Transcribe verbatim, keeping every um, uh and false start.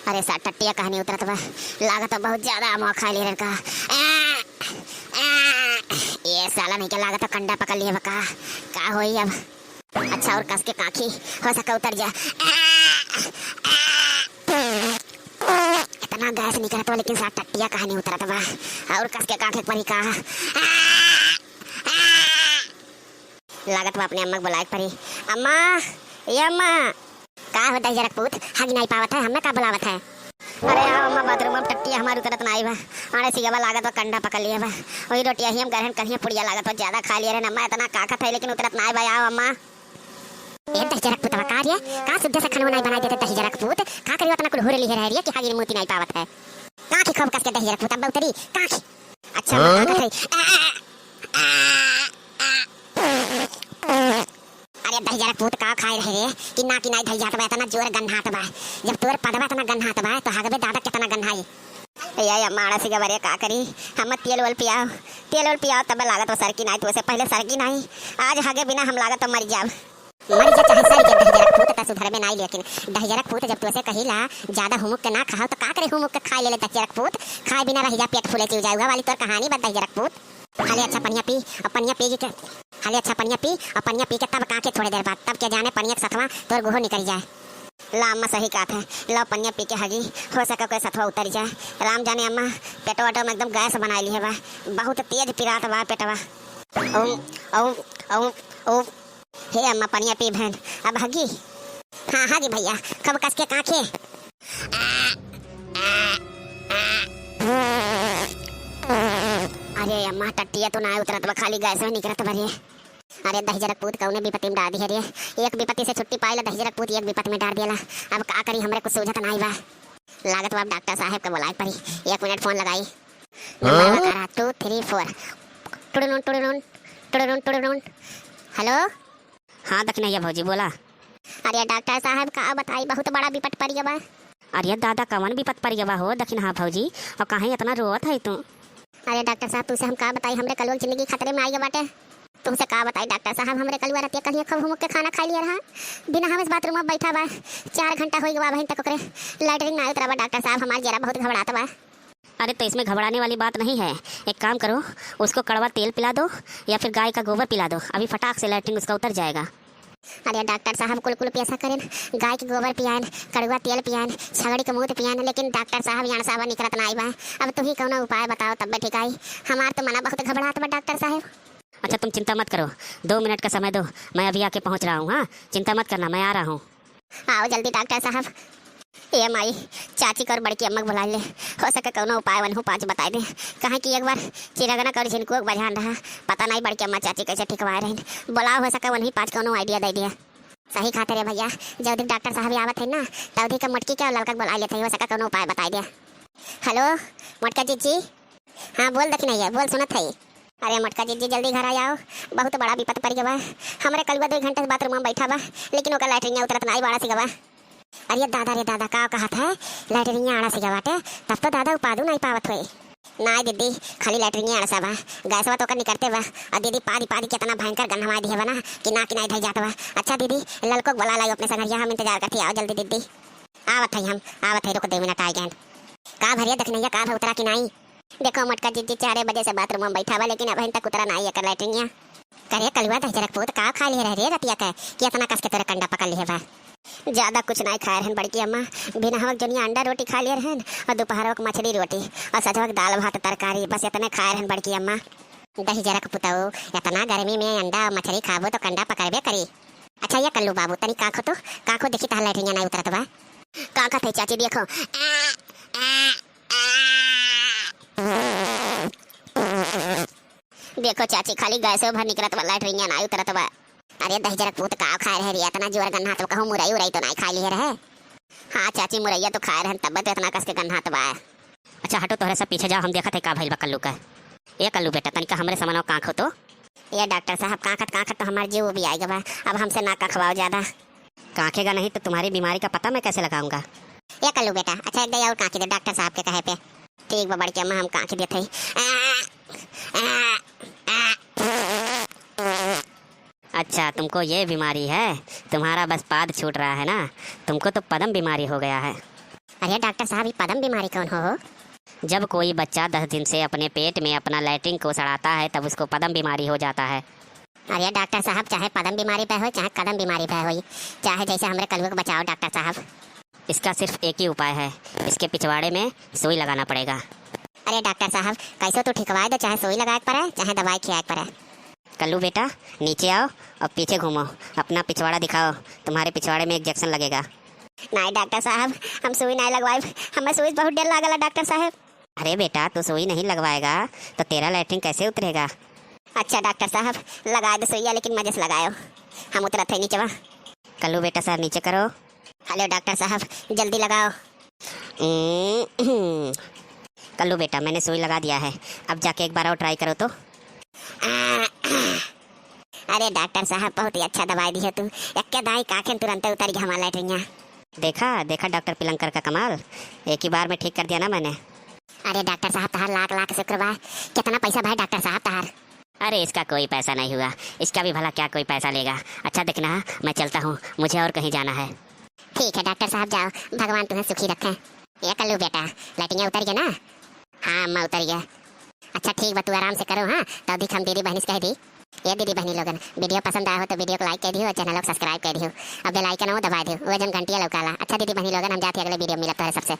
अरे सार, टट्टिया काहे नाहीं उतरत बा? लागत बा बहुत ज्यादा अमवा खाइ लिहे रहन का। आ, आ, ए साला, नहीं के लागत बा कंडा पकड़ लिहे बा का। का होई अब? अच्छा, और कस के काखी, हो सके उतर जा। आ, आ, इतना गैस निकरत बा, लेकिन सार टट्टिया काहे नाहीं उतरत बा? और कस के काखे के परी का? आ, आ, लागत बा अपने अम्मा के बुलाए के परी। अम्मा, ए अम्मा। का हो दहिजरक पूत, हगि नाहीं पावत है, हमें का बुलावत है? अरे आओ अम्मा, बाथरूम में टट्टिया हमार उतरत नाहीं बा। अरे सिगवा लागत बा कंडा पकड़ लिहे बा। वही रोटिया ही हम गरहन कलिहे पुड़िया लागत बा, ज्यादा खाइ लिहे रहन अम्मा, इतना काखत है लेकिन उतरत नाहीं बा, आओ अम्मा। ए दहिजरक पूतवा का रे, का सुद्धे से खनवा नाहीं बनाइ देते दहिजरक पूत, का करियो इतना कुल हुर लिहे रहे रे कि हगि मूती नाहीं पावत है। काखी खूब कस के दहिजरक पूत, अब उतरी, काखी। अच्छा, हाँ? काखत है। आ, आ, आ, आ। अरे दहिजरक पूत, का खाए रहे रे कि नाकी नाहीं धइ जात बा, इतना जोर गन्हात बा। जब तोर पदवा इतना गन्हात बा तो हगबे दादा कितना गन्हाई। ए, ए, माड़ा सिगवा रे, का करी? हम तेल वेल पियाओ, तेल वेल पियाओ, तबे लागत बा सरकी नाहीं, तो से पहिले सरकी नाहीं। आज हगे बिना हम लागत बा मरि जाब। मरि जा चाहे सरि जा दहिजरक पूत, त सुधरबे नाहीं, लेकिन दहिजरक पूत जब तोसे कहिला ज्यादा हुमुक के ना खाओ तो का करे हुमुक के खाइ लेले दहिजरक पूत, खाए बिना रहि जा पेट फूले चिउ जाए, उहा वाली तोर कहानी बा दहिजरक पूत। हाले अच्छा पनिया पी, अउ पनिया पी के, हाले अच्छा पनिया पी, अउ पनिया पी के तब काखे थोड़े देर बाद, तब के जाने पनिया के सथवा तोर गुहो निकरि जाए। ला अम्मा सही कहत है, ला पनिया पी के हगी, हो सके ओकर सथवा उतरि जाए। राम जाने अम्मा, पेटवा वेटवा में एकदम गैस बनाइ लिहे बा, बहुत तेज पिरात बा पेटवा। ओम, ओम, ओम, ओम। हे अम्मा, पनिया पी बहन, अब हगी। हाँ, हगी भइया, खूब कस के काखे। अरे अम्मा, टट्टिया तो नाहीं उतरत बा, खाली गैस में निकरत बा रे। अरे दहिजरक पूत, कउने बिपति में डार दिहे रे। एक बिपति से छुट्टी पाइला, दहिजरक पूत एक बिपति में डार देला। अब का करी, हमरे कुछ सूझत नाहीं बा। लागत बा अब डॉक्टर साहेब के बोलाए परी। एक मिनट फोन लगाई। नंबर हाँ? बता रहा, two three four। टुड़ुन, टुड़ुन, टुड़ुन, टुड़ुन। हेलो? हाँ दखिनैया भौजी, बोला। अरे डॉक्टर साहब, का बताई, बहुत बड़ा विपत परि गवा। अरे दादा, कवन विपत परि गवा हो दखिनहा भौजी, अउ काहे इतना रोवत है तू? अरे डॉक्टर साहब, तुसे हम का बताई, हमरे कलुआ के जिंदगी खतरे में आइ गवा बाटे। तुसे का बताई डॉक्टर साहब, हमरे कलुआ रतिया कलिया खूब हुमुक के खाना खाइ लिहे रहा, बिना हमें बाथरूम में बैठा बा, चार घंटा होइ गवा अबहिन तक ओकरे लैट्रिन ना उतरा बा। डॉक्टर साहब, हमार जियरा बहुत घबरात बा। अरे, तो इसमें घबराने वाली बात नहीं है। एक काम करो, उसको कड़वा तेल पिला दो या फिर गाय का गोबर पिला दो, अभी फटाक से लैट्रिन उसका उतर जाएगा। अरे डॉक्टर साहब, कुल कुल पियसा करेन, गाय के गोबर पियाएन, कड़वा तेल पियाएन, छगड़ी के मूत पियाएन, लेकिन डॉक्टर साहब, यहाँ से अब निकरत नाई बा। अब तू ही कौनो उपाय बताओ, तब्बे ठीक आई। हमार तो मना बहुत घबरात बा डॉक्टर साहब। अच्छा, तुम चिंता मत करो, दो मिनट का समय दो, मैं अभी आके पहुँच रहा हूँ। हाँ, चिंता मत करना, मैं आ रहा हूँ। आओ जल्दी डॉक्टर साहब। ए माई, चाची क और बड़की अम्मा क बुलाइ ले, हो सके कौनो उपाय वनहू पाँच बताइ दे, काहे कि एक बार चिरगना क और झिनकुआ क बझान रहा, पता नाई बड़की अम्मा चाची कैसे ठिकवाए रहिन। बुलाओ, हो सके वनही पाँच कौनो idea दइ दिया। सही कहत रे भइया, जउदी डॉक्टर साहब आवत है ना, तउदी क मोटकी के और ललका क बुलाइ लेत है, हो सके कौनो उपाय बताइ दिया। हेलो, मोटका जीजी। हाँ, बोल दखिनैया, बोल, सुनत हई। अरे मोटका जीजी, जल्दी घर आ जाओ, बहुत बड़ा विपत परि गवा। हमरे कलुआ दुइ घंटा से बाथरूम में बैठा बा, लेकिन ओकर लैट्रिनिया उतरत नाई, बड़ा सिगवा। अरे दादा रे दादा, का कहत है? लैट्रिनिया आड़ा सिगवा बाटे, तब तो दादा उपादू नाई पावत होई। नाई दीदी, खाली लैट्रिनिया आड़ा सा बा, गैसवा तो ओकर निकरते बा। और दीदी, पादी पादी के इतना भयंकर गन्हवा दिहे बा ना कि नाकी नाई धई जात बा। अच्छा दीदी, ललको क बुला लाओ अपने संगरिया, हम इंतजार करत ही, आओ जल्दी दीदी। आवत हई हम, आवत हई, रुक, दो मिनट आइ गएन। का भरिया दखिनैया, का भा उतरा कि नाई? देखो मोटका जीजी, चारे बजे से बाथरूम में बैठा बा, लेकिन अबहिन तक उतरा नाई एकर लैट्रिनिया। करे कलुआ दहिजरक पूत, का खाइ लिहे रहे रे रतिया के कि इतना कस के तोरे कंडा पकड़ लिहे बा? ज्यादा कुछ नाई खाए रहन बड़की अम्मा, बिना हवक जोनिया अंडा रोटी खाइ लिहे रहन और दुपहरवा क मछरी रोटी और सझवा क दाल भात तरकारी, बस इतने खाए रहन बड़की अम्मा। दहिजरक पुतऊ, इतना गर्मी में अंडा और मछरी खाबो तो कंडा पकड़बे करी। अच्छा, ये कल्लू बाबू, तनी काखो तो, काखो, देखी तहार लैट्रिनिया नाई उतरत बा। काखत है चाची, देखो। देखो चाची, खाली गैसो भर निकरत बा, लैट्रिनिया नाई उतरत बा। अरे दहिजरक पूत, का खाए रहे रे, इतना जोर गन्हात बा, कहूँ मुरई उरई तो नाई खाइ लिहे रहे? हाँ चाची, मुरैया तो खाए रहन, तब्बे तो इतना कस के गन्हात बा। अच्छा हटो, तोहरे सब पीछे जाओ, हम देखत है का भइल बा कल्लू का। ए कल्लू बेटा, तनिका हमरे समनवा काखो तो। ए डॉक्टर साहब, काखत काखत तो हमार जीव उबियाइ गवा, अब हमसे ना काखवाओ ज्यादा। काखेगा नहीं तो तुम्हारी बीमारी का पता मैं कैसे लगाऊंगा? ए कल्लू बेटा, अच्छा एक दाई और काखी दे डॉक्टर साहब के कहे पे। ठीक बा बड़की अम्मा, हम काखी देत हई। अच्छा, तुमको ये बीमारी है, तुम्हारा बस पाद छूट रहा है ना, तुमको तो पदम बीमारी हो गया है। अरे डॉक्टर साहब, ये पदम बीमारी कौन हो, हो? जब कोई बच्चा दस दिन से अपने पेट में अपना लैट्रिन को सड़ाता है, तब उसको पदम बीमारी हो जाता है। अरे डॉक्टर साहब, चाहे पदम बीमारी भय होई, चाहे कदम बीमारी भय होई, चाहे जैसे हमरे कलुआ के बचाओ डॉक्टर साहब। इसका सिर्फ एक ही उपाय है, इसके पिछवाड़े में सुई लगाना पड़ेगा। अरे डॉक्टर साहब, कैसे तू ठिकवाए दो, चाहे सुई लगाए के पड़े, चाहे दवाई खियाए के पड़े। कल्लू बेटा, नीचे आओ और पीछे घूमो, अपना पिछवाड़ा दिखाओ, तुम्हारे पिछवाड़े में इंजेक्शन लगेगा। नहीं डॉक्टर साहब, हम सुई नहीं लगवाए, हमें सुई से बहुत डर लागला डॉक्टर साहब। अरे बेटा, तू सुई नहीं लगवाएगा तो तेरा लैट्रिन कैसे उतरेगा? अच्छा डॉक्टर साहब, लगा दो सुइया, लेकिन मजे से लगायो, हम उतरत है नीचवा। कल्लू बेटा, सर नीचे करो। हेलो डॉक्टर साहब, जल्दी लगाओ। हम्म, कल्लू बेटा, मैंने सुई लगा दिया है, अब जाके एक बार और ट्राई करो तो। अरे डॉक्टर साहब, बहुत ही अच्छा दवाई दिहे तू, एक्के दाई काखेन तुरंते उतर गया हमारा लैट्रिनिया। देखा, देखा डॉक्टर पिलंकर का कमाल, एक ही बार में ठीक कर दिया ना मैंने। अरे डॉक्टर साहब, तहार लाख लाख शुक्र बा। कितना पैसा भाई डॉक्टर साहब तहार? अरे इसका कोई पैसा नहीं हुआ, इसका भी भला क्या कोई पैसा लेगा। अच्छा देखना, मैं चलता हूँ, मुझे और कहीं जाना है। ठीक है डॉक्टर साहब, जाओ, भगवान तुम्हें सुखी रखें। ये कल्लू बेटा, लैट्रिनिया उतर गया ना? हाँ अम्मा, उतर गया। अच्छा ठीक बा, तू आराम से करो, हाँ, तो अधिक हम दीदी बहनी से कह दी। ये दीदी बहनी लोगन, वीडियो पसंद आया हो तो वीडियो को लाइक कर दियो और चैनल को सब्सक्राइब कर दियो और बेल आइकन वो दबाए दियो, वो जन घंटिया लौकाला। अच्छा दीदी बहनी लोगन, हम जाते हैं, अगले वीडियो में मिलत तोहरे सबसे।